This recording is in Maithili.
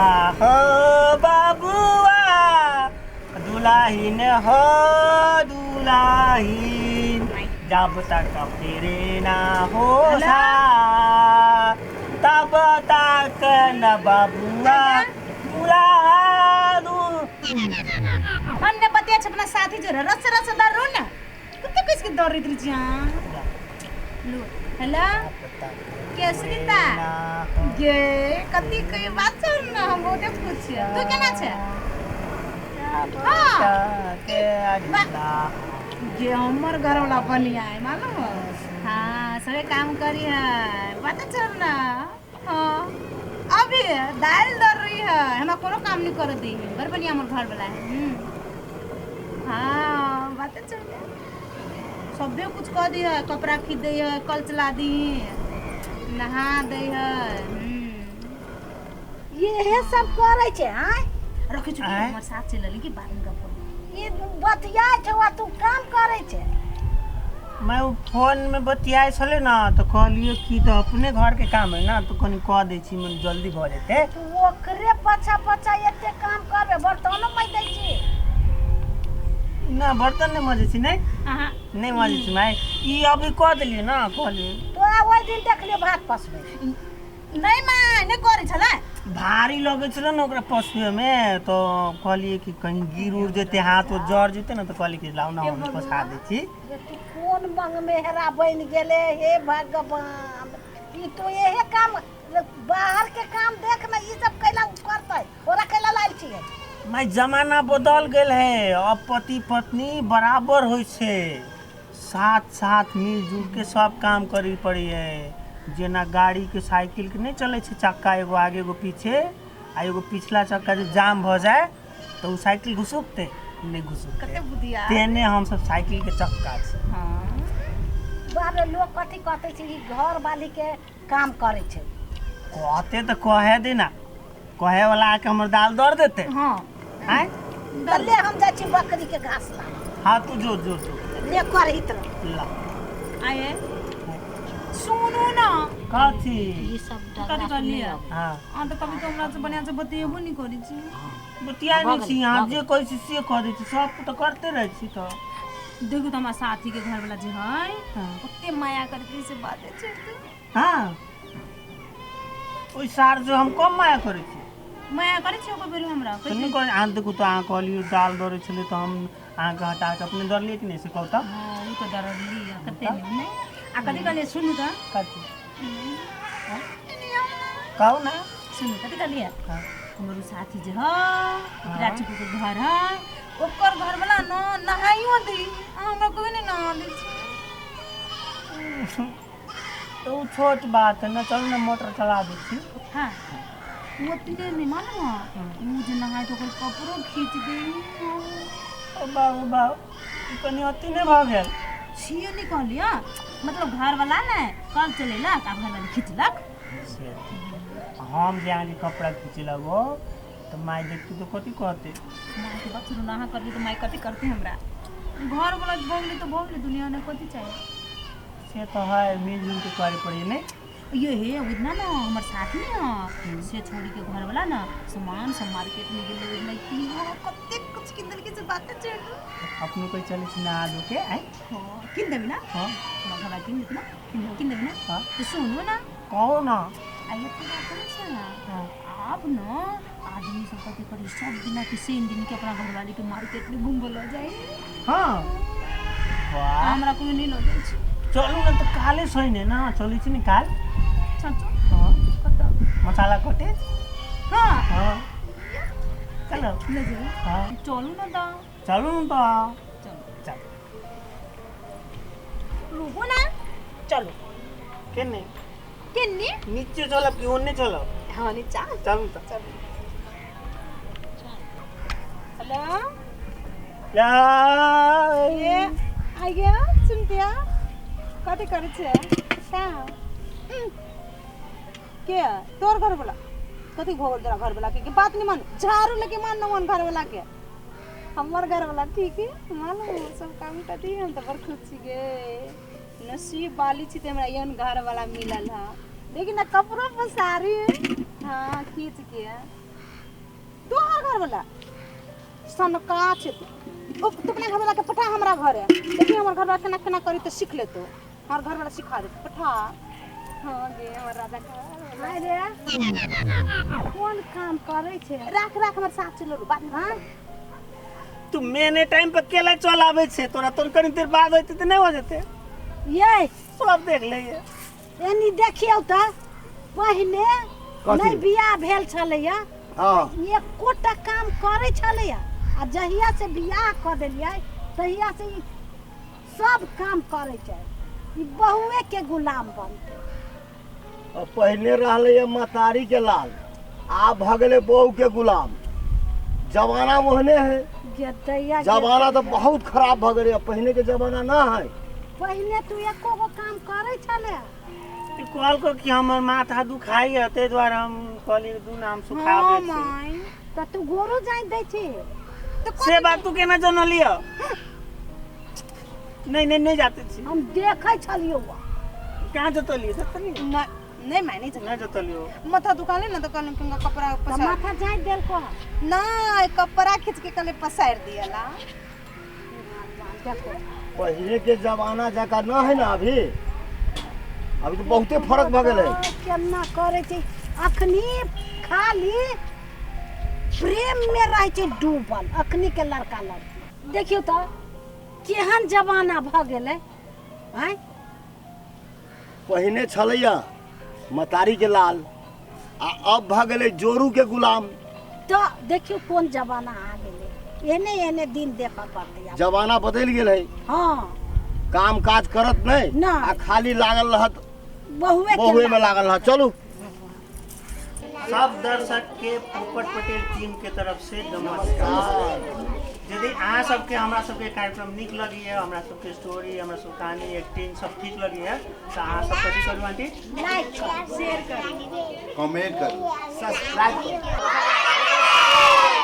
बबुआ हो बबुआ दुलाहिन हो दुलाहिन जब तक फिरे ना हो सा तब तक न बबुआ दुलाहा दु अन्य बतिया छ अपना साथी जो रस रस दर रो न कते किस के दर रही छी लो हेलो के सुनीता गे कति कोई बात छ न हम बहुते खुश छियै तू केना छै हाँ गे हमर घर वाला बढ़िया है मालूम हो हाँ सबे काम करी है बात चल ना हाँ अभी दाल दर रही है हमरा कोनो काम नहीं कर दी बड़ बढ़िया हमर घर वाला है हाँ बात चल सबे कुछ कर दी है कपड़ा खींच दे है कल चला दी नहा दे है इहे सब करै छै आँय रखे चुकी आँय? हमर साथ चलली कि बाद में गप करू ई बतियाइ छौ आ तू काम करै छै मैं ओ फोन में बतियाइ छलै ने तऽ कहलियै कि तऽ अपने घरके काम है ना तऽ कनि कऽ दै छी मने जल्दी भऽ जेतै तू ओकरे पाछा पाछा एते काम करबे बर्तनो मज दै छी ना बर्तन नहि मजै छी नहि अहाँ नहि मजै छी माय ई अभी कऽ देलियै ने कहलियै तोरा ओहि दिन देखलियो भात पसबै नहि माय नहि करै छलै भारी लगै छलै ने ओकरा पसुएमे तऽ कहलियै कि कहीं गिर उड़ जेतै हाथ उथ जर जेतै ने तऽ कहलियै कि लाउ ने हम पसा दै छी ये तू कोन मंग मेहरा बनि गेले हे भगवान ई तो इहे काम बाहर के काम देख ने ई सब कैला करतै ओरा कैला लायल छियै माय जमाना बदल गेल है अब पति पत्नी बराबर होइ छै साथ साथ मिलजुल के सब काम करे पड़ै है जेना गाड़ीके साइकिलके नहि चलै छै चक्का एगो आगे एगो पीछे आ एगो पिछला चक्का जे जाम भऽ जाय तऽ ओ साइकिल घुसुकतै नहि घुसुकतै कते बुधिया तेहने हमसब साइकिलके चक्का छी हाँ बाप रे लोग कथी कहते छै ई घर वाली के काम करै छै कहते तऽ कहे दे ना कहे वाला आके हमर दाल दर देते हाँ आँय तऽ ले हम जाइ छी बकरी के घास लाबऽ हाँ तू जो जो जो ले करहित रह ला आए सुनू ना कथी ई सब कथी कहलियै हाँ अहाँ तऽ कभी तो हमरा से बढ़िया से बतियेबो नहीं करै छी बतिया नहि छी अहाँ जे कहै छी से कऽ दै छी सब तऽ करते रहै छी तऽ देखू तऽ हमरा साथी के घर वाला जे है हाँ। ओते माया करैत रही से बाते छोड़ि दू हाँ ओहि सार जो हम कम माया करै छी माया करै छी ओकर बेर हमरा तऽ नहि करै अहाँ देखू तऽ अहाँ कहलियै दाल दौड़ै छलै तऽ हम अहाँके हटा कऽ अपने दौड़लियै कि नहि से कहू तऽ हँ ओ तऽ डरली आ कते नहि आ कथी कहलियै सुनू तऽ कथी कहू ने सुनू कथी कहलियै हाँ। हमर ओ साथी जे है राजू के घर है ओकर घर वाला न नहाइयो दी आ हमरा कोई नहि नहा दै छै तऽ ओ छोट बात है ने चलू ने मोटर चला दै छी हाँ ओ ओतने नहि मालूम है ओ जे नहाय तऽ ओकर कपड़ो खींच दी ओ बाबू बाबू ई कनि अति नहि भऽ गेल छियै नहि कहलियै मतलब घरवला ने कल चलेलक आ घरवाली खींचलक से ठीक। हम जे अहाँके कपड़ा खींचे लगो तऽ माय देखतै तऽ कथी कहतै मायके बात छोड़ू ने अहाँ करबै तऽ माय कथी करतै हमरा घरवला भऽ गेलै तऽ भऽ गेलै दुनिया ने कथी चाही से तऽ है मिलजुल के करे पड़ै नहि ये हे उतना ना हमर साथी ने से छोड़ी के घर वाला ना सामान सब मार्केट में गेलै ओहिना की हो कते कुछ किन देलकै से बाते छोड़ दू अपनो कोइ चलै छी नहा धो के आँय हाँ किन देबी ना हाँ हमर घरवाला किन देत ना किन देबी ना हाँ तो सुनू ना कहू ना आइए तो बात नहीं छै ना हाँ आब न आदमी सब कथी करी सब दिना के सेम दिन के अपना घरवाली के मार्केट में घूमबो लऽ जाइ हाँ वाह हमरा कोई नहीं लऽ जाइ छै चलू ने तऽ काले सही ने ना चलै छी ने काल चाचू हाँ कतऽ मसाला कॉटेज हाँ हाँ चलो लऽ जेबै हाँ चलू ना तऽ चलू ने तऽ चलू चल रुकू ना चलू केने केन्ने नीचे चलब कि ओन्ने चलब हाँ नीचा चलू तऽ हेलो ला ये आ गया सुनतिया कथी करै छै कहाँ के तोर घर वाला कथी भऽ गेल तोरा घर वाला के बात नहीं मान झाड़ू लेके मान न मान घर वाला के हमर घर वाला ठीक है मालूम है, सब काम कथी हम तऽ बड़ खुश छी गे नसीब वाली छी तऽ हमरा एहन घर वाला मिलल है लेकिन ना कपड़ो पसारी हाँ खींच के तोहर घर वाला सनका छै तू। ओ तू अपना घर वाला के पठा हमरा घरे, देखी हमर घर वाला केना केना करी तऽ सीख लेतो। हमर घर वाला सिखा देतो, पठा। हाँ गे हमर राजा का। अरे कोन काम करै छै? राख राख, हमर साथ चलो बात। हाँ? तू मेने टाइम पर केला चल आबै छै, तोरा तोर कनी देर बाद होइते तऽ नहि हो जेतै। ये सब देख ले। एनी देखियौ तऽ पहिने कथी? नहि बियाह भेल छलैया, हाँ, एकोटा काम करै छलैया, आ जहिया से बियाह कऽ देलियै तहिया से ई सब काम करै छै। ई बहुए के गुलाम बनतै। आ पहिने रहलै है महतारी के लाल, आब भऽ गेलै बहू के गुलाम। जमाना ओहने है। गेदैया। जमाना तऽ बहुत खराब भऽ गेलै, पहिने के जमाना ना है। पहिने तू एको गो काम करै छले? कहलको कि हमर माथा दुखाइ है, ताहि दुआरे हम कहलियै दू नाम सुखाबै हाँ छी। माई। तऽ तू गोरो जानि दै छी। तऽ से बात तू केना जनलिय? नहीं नहीं, नहीं जाते छी। हम देखै छलियौ। कहाँ जतलियो? जतलियो? नहीं नहीं माई, नहीं। नहीं जतलियो। माथा दुखाले ना, तो कहले कि कपड़ा तऽ पसार। माथा जानि देलको हँ? ना, कपड़ा खींच के कहले पसार दियला। देखो। पहले के जमाना जकाँ न है ना अभी, अभी तो बहुते फर्क भऽ गेलै। केना करै छै अखनी, खाली प्रेम में रहै छै डूबल अखनी के लड़का लड़की। देखियौ तऽ केहन जमाना भऽ गेलै आँय। पहिने छलैया मतारी के लाल, आ अब भऽ गेलै जोरू के गुलाम। तऽ देखियौ कोन जमाना आ गेलै, एहने एहने दिन देखऽ पड़तै आब। जमाना बदलि गेल है। हाँ। काम काज करत नहीं नहि। आ खाली लागल रहत बहुए के। बहुए में लागल रहत। चलू। सब दर्शक के पोपट पटेल टीम के तरफ से नमस्कार। यदि अहाँ सबके हमरा सबके कार्यक्रम नीक लगैए, हमरा सबके स्टोरी, हमरा सबके कहानी, एक्टिंग सब ठीक लगैए, तऽ अहाँ सब कथी करू आंटी? लाइक करू, शेयर करू, कमेंट करू, सब्सक्राइब करू।